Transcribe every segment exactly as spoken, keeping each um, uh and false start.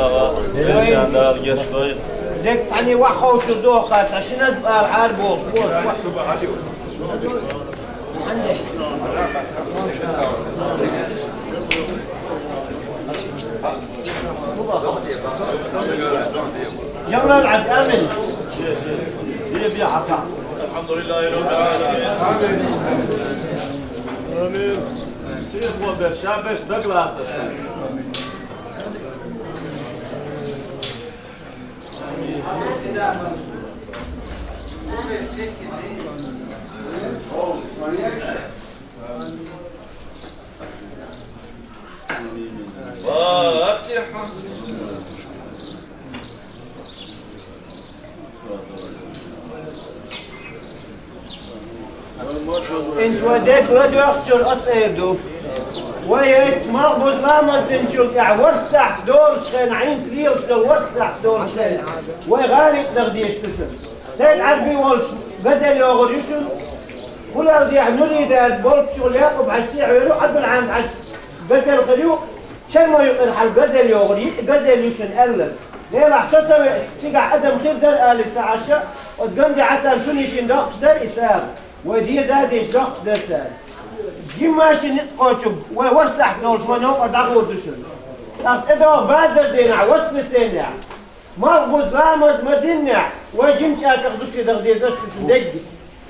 Дала, вешан Дала гешт дойла. Дек цхьанне вахховчу дохка, ца шиназ ала Ӏар бохуш, бохуш, бохуш. Жамрал Ӏаджи, амин. Бе, бе, хьака. Алхьамдулиллахи раббил Ӏаламин. Амин. Шийх ва беш, ша беш дагалаца. Фатиха. Инца вай дерг ладоьгӀначура ас эр ду. Вай хӀетта малхбуза ламаз динчул тӀаьхьа ворхӀ сахьт долуш хенахь, хӀинца лелаш долу ворхӀ сахьт долуш хенахь, вай гӀалин тӀе даха дезаш ду шуна. Сайд-Ӏарби волчу газел йогӀур ю шуна. Хулал дехьа Нурида аьлла болччул Якъуб-Хьаьжа сехьавер ву, Ӏабдул-Хьамид-Хьаьжа газел хир ю. Шермо юкъара хьал газел йогӀур, йиъ газел ю шуна аьлла. Делахь со ца веача, цигахь адам хир дара алий ца Ӏаш, оцу Ганди Хьасан цунна йишина доккхуш дара и сагӀа. Вай деза а дезаш доккхуш дара цара. Жимма машина ницкъ кхочург вай ворхӀ сахьт долуш вай новкъара дӀагӀур ду шуна. ТӀаккха тӀедогӀу базар дийнахь, воскресенье. Малхбуза ламаз ма диннехь, вай жимчу атагӀа зудчо даха дезаш ду шуна дегги.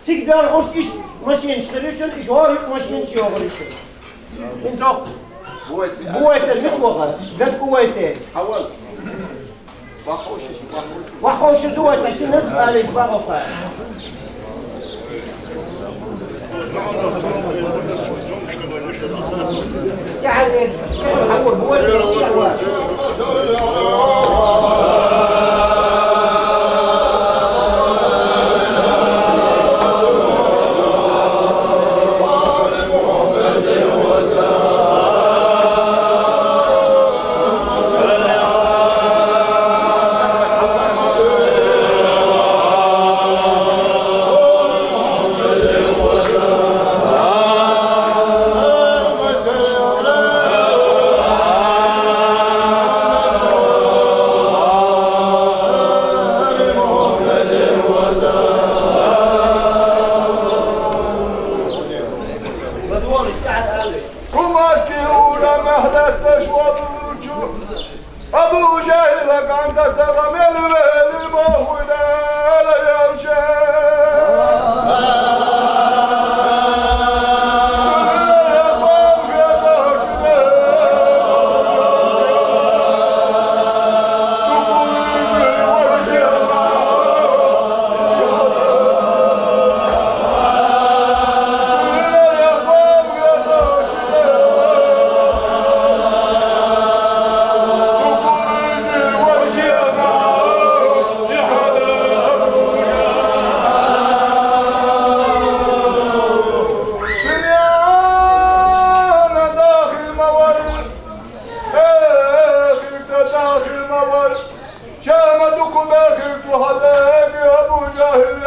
Цига доьлхуш иштта машинаш хир ю шуна, иштта хӀора юкъа машинаш йогӀур ю шуна. ХӀинца хӀокху Увайсел мича вахара? Дад Увайсел. Ваховши ду вай цхьа ши наза алий баховха. Кумаки ура мехлетташ волчу Абу Жагьила кӀанта цхьа мел велира бохуьйту Дала ялча. Шама дукха бехира цу хьадаьга Абу Жагьил.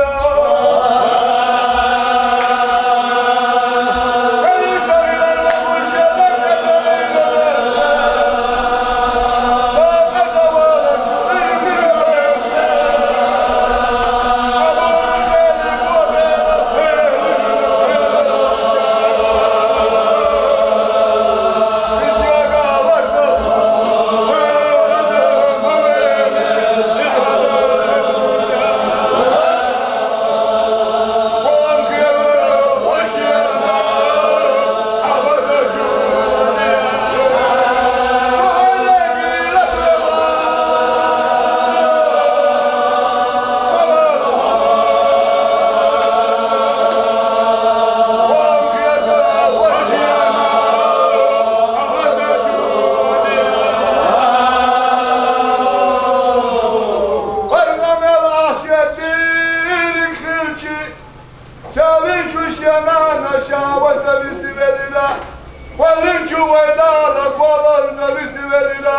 Чавин чу шена наша васа виси велира, валин чу вайдала колонна виси велира.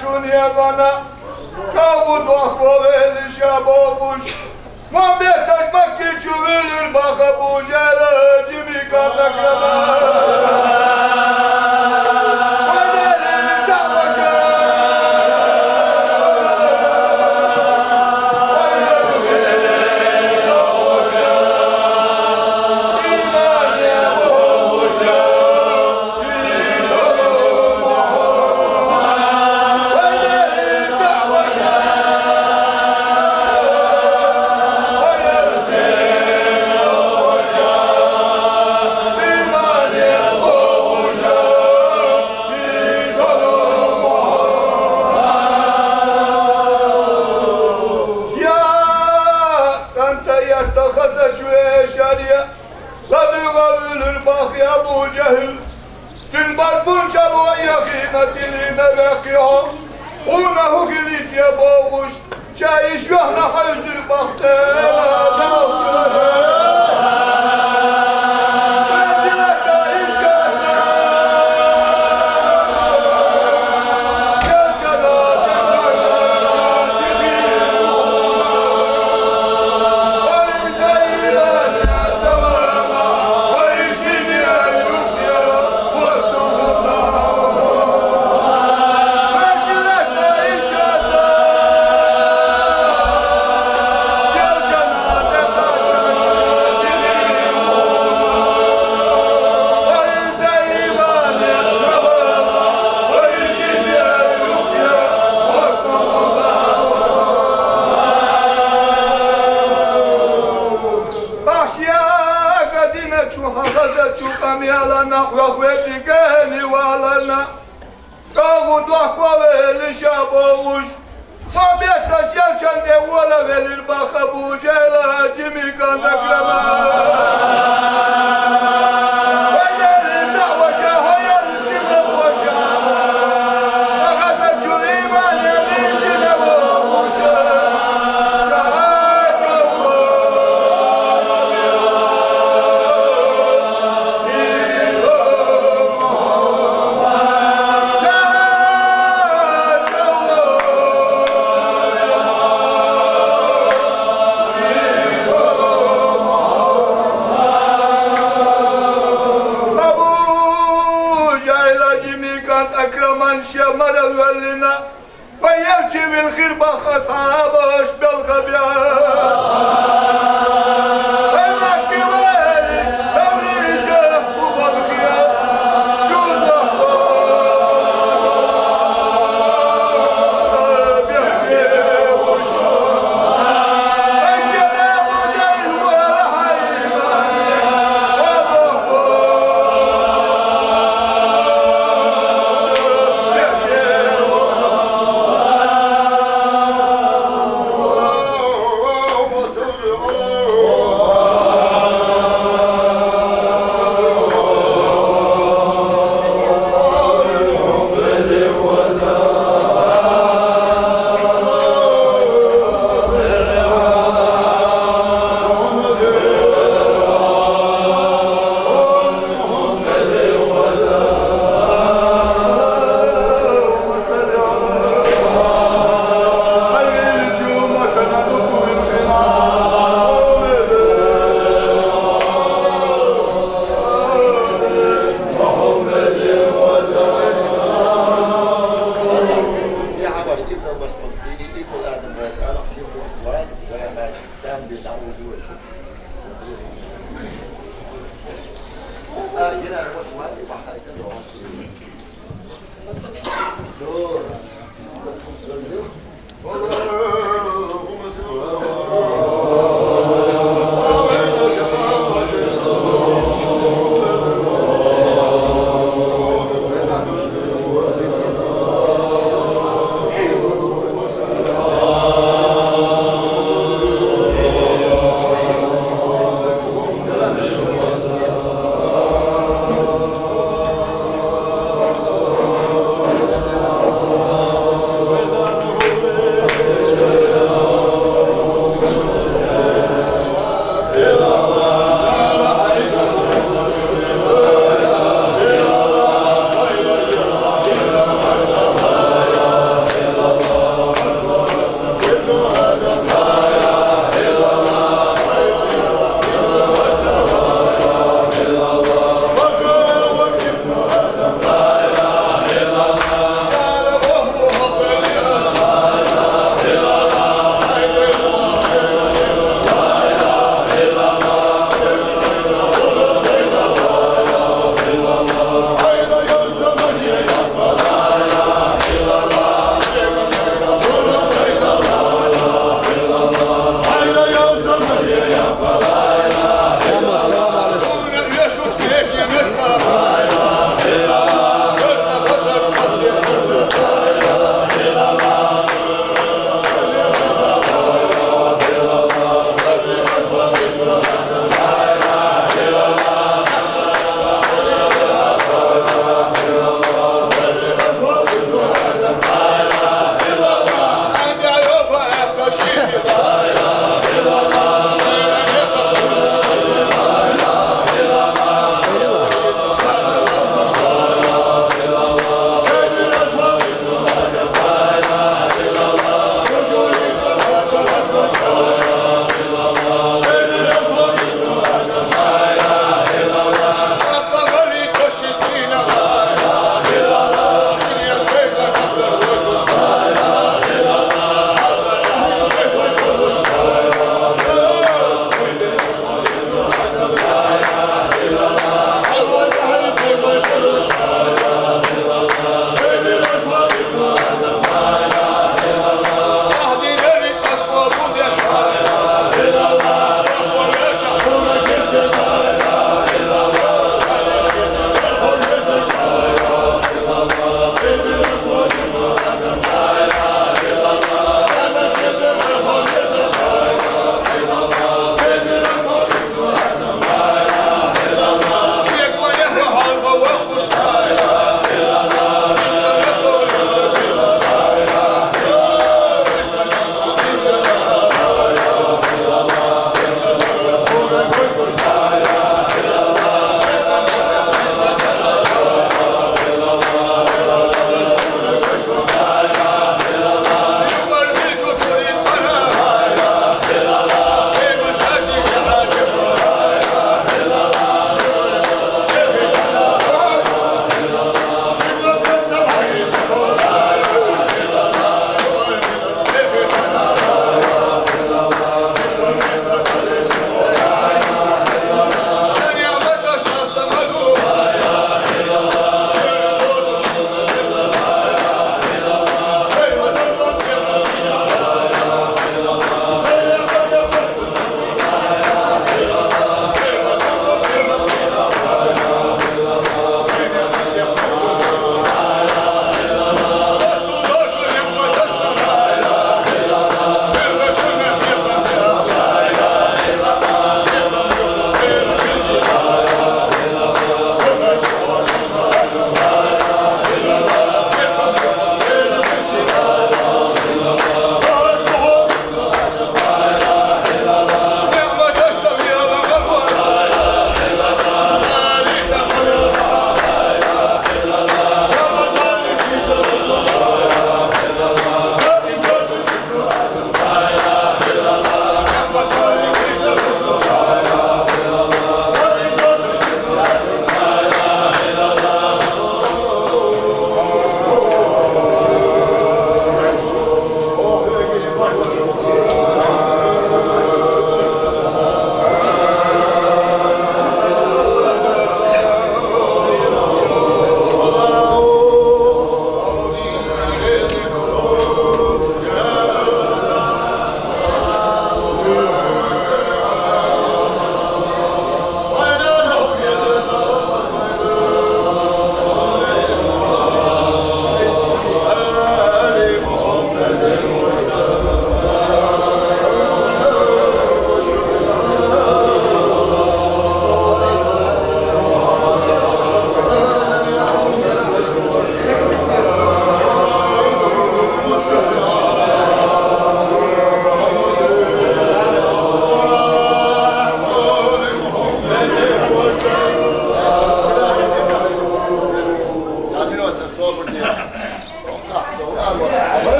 Шуни гана каву дохвели шабогуш. Мамбеташ Макки чувилир баха бужела жими ката крама. Ладуга вилир бахъ я Абу Жагьил. Тин базбун чалуан яхина тилина вехъио. Уна хухилис я богъуш. Чаиш вехна хазир бахтела. Ахъя гадина чу хахаза чу къамиялана, вахве дигени валана. Кагъу духвавели шабогъуш. Мамбеташ ялчанде валавелир баха бужела жими кана крама. Вайдели дагъваша, хаял чимогъваша. Агъаза чу иман елиндина вогъуша. Абу Жагьил жими кан Акраман шамара валина. Фаялчи вил хир бах асхьабаш белгъабиа. Ай, махки вали, таври иже, убалгия, чудо.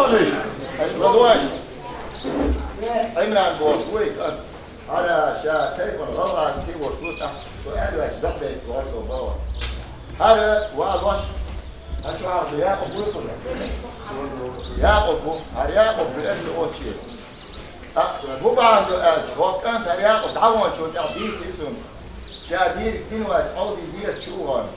Ай, ладугӀаш. Ӏимран боху вуй, кӀант. ХӀара ша тайпана гӀалгӀазкхий волуш ву тӀаккха, со аьлла ваьлча, дӀадайта вара со боху. ХӀара валош, хьан шу хьарна Якъуб вуй хӀара? Якъуб ву, хӀара Якъуб ву, аьлла оцу шен. ТӀаккха хӀун бахьана ду аьлча, хӀокху кӀанта хӀара Якъуб дӀаваханчул тӀаьхьа дийцира суна. Ша дийриг дина вац, Ӏовдий зерат чу вахана.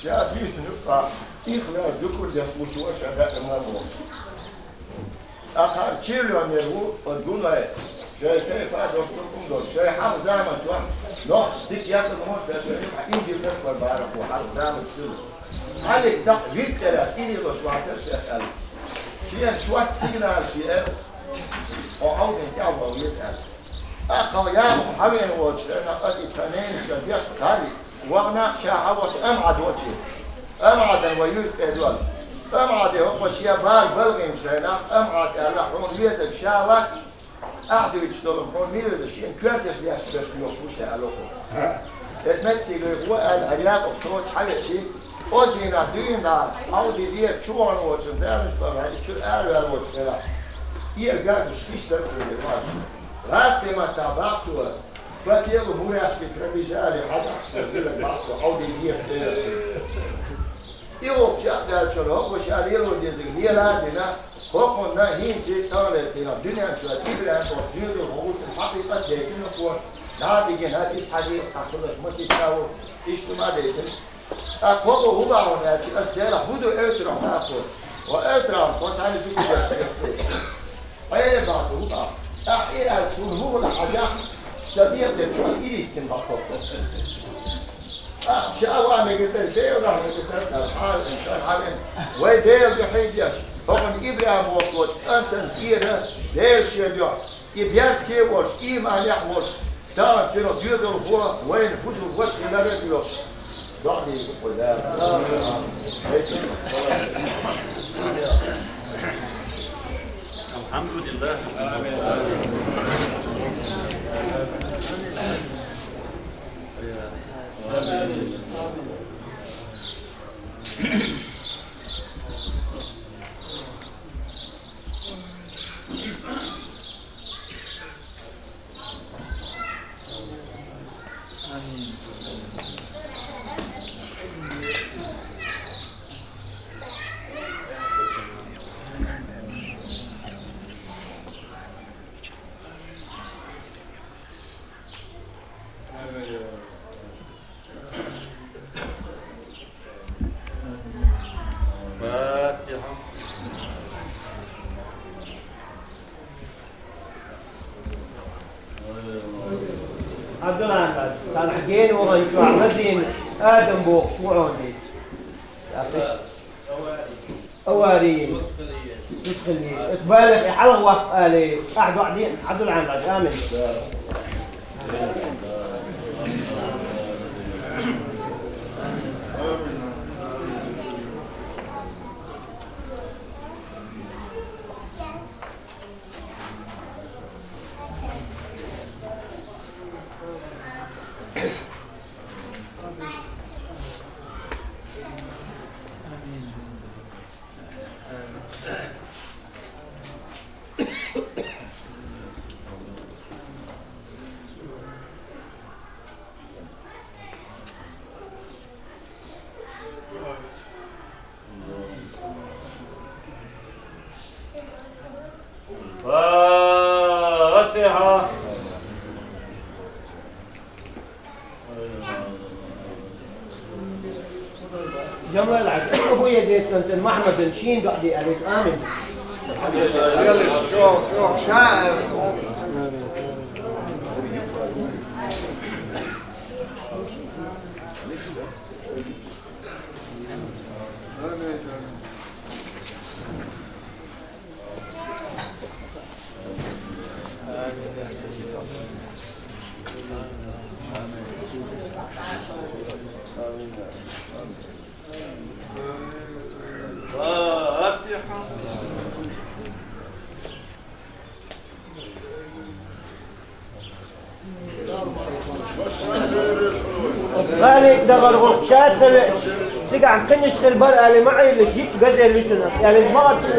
Ша дийцина юкъахь, ихвар дукур деш лучу ша даима а боху. ТӀаккха чирлонера ву оцу гулай, шайн кайфа а долуш, тӀулкъам а долуш, шайн хьалха заман чохь нохчаша дика яцӀанаш а, шайн юкъахь инженераш а бара ву хьалха заман чохь. Хьалик цхьаъ вирд тӀера тӀедиллош вацара шех аьлла. Шена шоьтан сигнал шен аьлла, хьо Ӏовдина тӀехь вала веза аьлла. ТӀаккха Якъуб хьавеана волчу хенахь, аса и тхан ненаш деш кхарри, вахана ша хьавахча АмгӀад вочу. АмгӀадан вай юьртан тӀе доьлла. АмгӀаде хӀокхо шен бала балгӀийначу хенахь, АмгӀад аьлла, хьуна везарг ша вац, ахь дуьйцуш долу, хьуна мила веза, шена коьрташ леш берш лоьхуш ву ша, аьлла хьуна. Эцу меттиге вай гӀо аьлла, хӀара Якъуб соца хьавеача, оцу дийнахь дуьйна дӀа, Ӏовдий зерат чу вахана волчун, Делан чу вахана, и чуьра араваьлла воцу хенахь, и а гардуш, иштта а хуьлу вац. ГӀазкхийн маттахь боху цо: «По телу мурашки пробежали», хьажахь, со хилла боху цо, Ӏовдий зерат тӀера. И гӀуллакх чекхдаьллачул хӀокхо ша лело дезарг лела а дина, хӀокхунна хӀинца а тӀехьа лерина дуьнен чохь ИбрахӀим боху доьзал хӀокху хьакъикъат дайтина хӀокхо, дӀа а дигина, хӀара Исхьакъ а хьакхалаш масийтта ву, иштта ма а дайтина. ТӀаккха хӀокхо хӀун боху аьлча, ас Делахь хӀун ду оьцурехь боху, ва оьцурехь, хьо цхьаьна зуда деш хир ду. Ӏела боху, хӀун боху? Ахь и аьлча, суна хӀун хуьлу хьажахь, сан дегӀ тӀе чу ас ирийттина боху. Ахь ша а ван мегар дара, Дела нах мегар дара, тӀара хьалаен, тӀара хьалаен. Вай Дела дуьхьа деш, хӀокхуьнан ИбрахӀим бохучу кӀантана тӀера Дела шен дуьхьа. И беркате а волуш, ийманехь а волуш, тахана цуьнан доьзалхо вайна хӀусаман ваша хилар а доьхуш, доӀа дийр ду кху Дала. Амин. Алхьамдулиллах. Фатихьа. Ӏабдулла, царна гена вахана чохь лазийна Адам бохуш ву хьуна. Аварийна. Зудхилийша. Аса балех и хьалха ваккха алий, ахь доӀа де, Ӏабдулла, Ӏамадаш. Амин. Фатихьа. Жамал, Абу Язид, Махмадан шин доӀа де, алейкум, амин. Гали дагар гӀуллакх ша ца веача, Цига гӀан кхиниш хир бара аьле ма Ӏеллаш, йиъ газе лишунас, аьле ма гӀачу.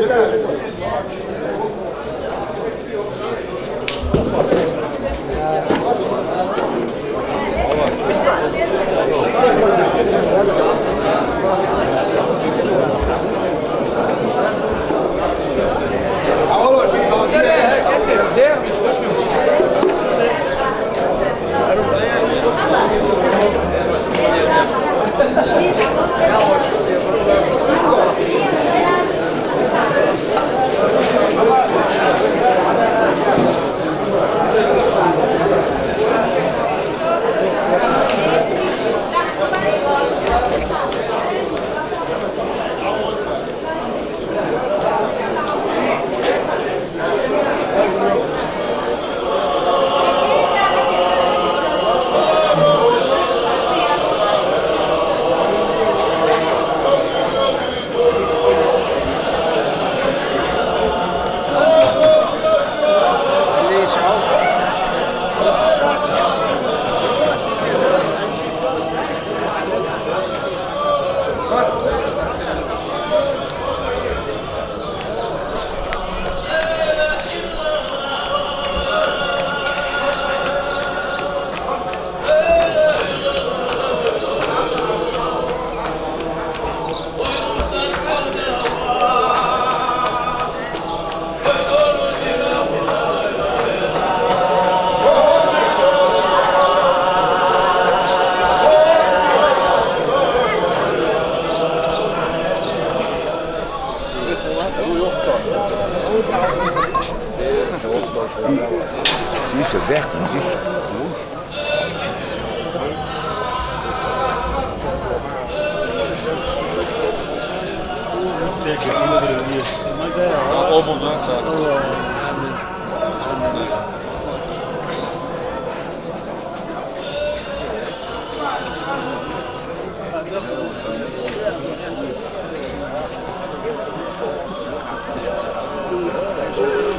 Obuldan sağ.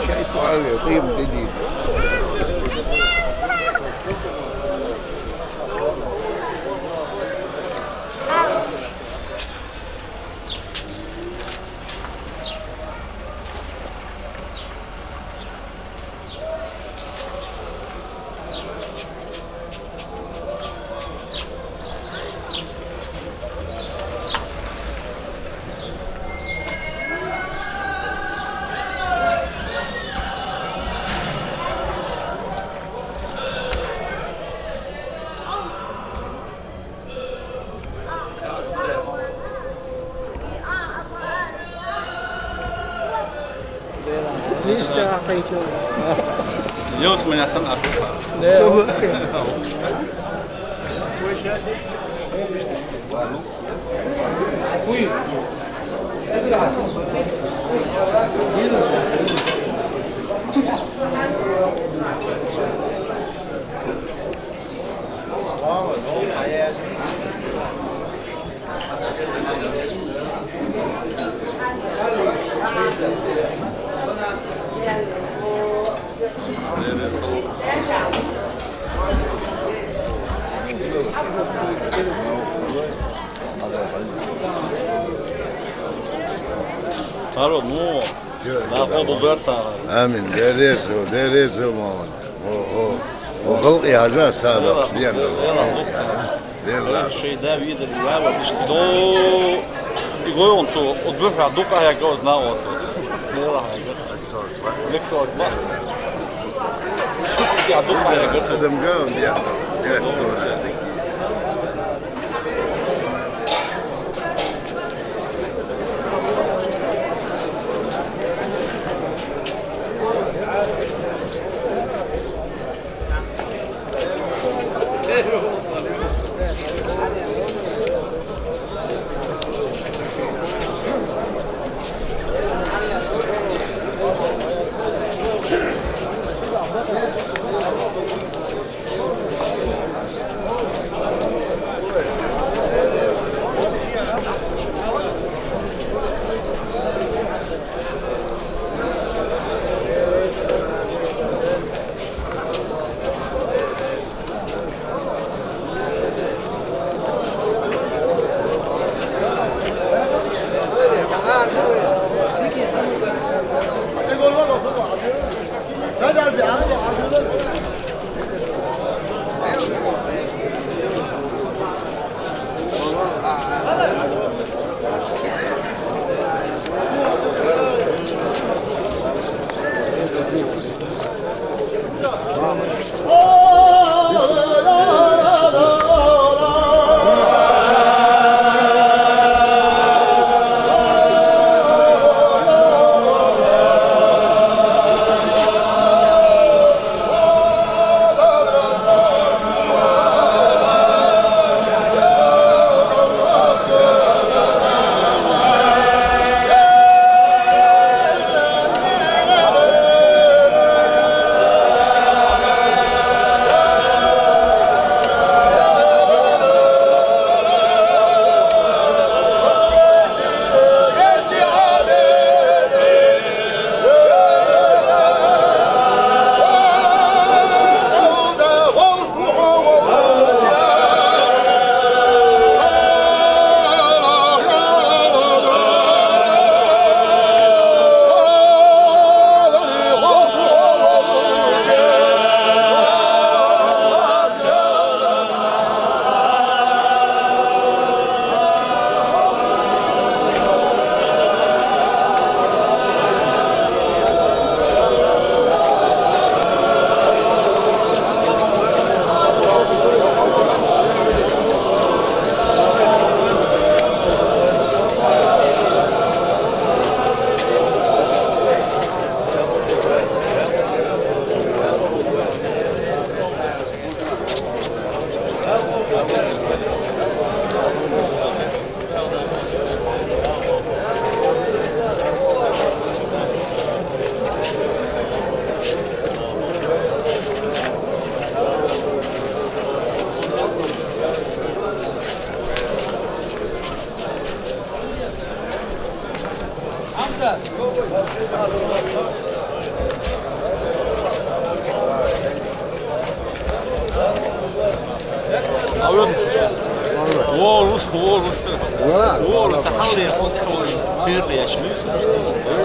شايف معاوية طيب جديد. ليش تعطيته؟ يوسف من أحسن أشوفها. Taro, nu. Ла къобалдойла сагӀа. Амин. Деррес, деррес, мама. О, о. О, халкъ яжа сагӀа. Ден. Ден. Шайда вида дувала иштидо. Игойон цо, о духра дукъа я гоз на осо. Дела я гоз. Лексо. Лексо. Я дукъа я гоз. Адам ган я. Я. О, рус, о, рус. О, рус, хьал я, хьал я.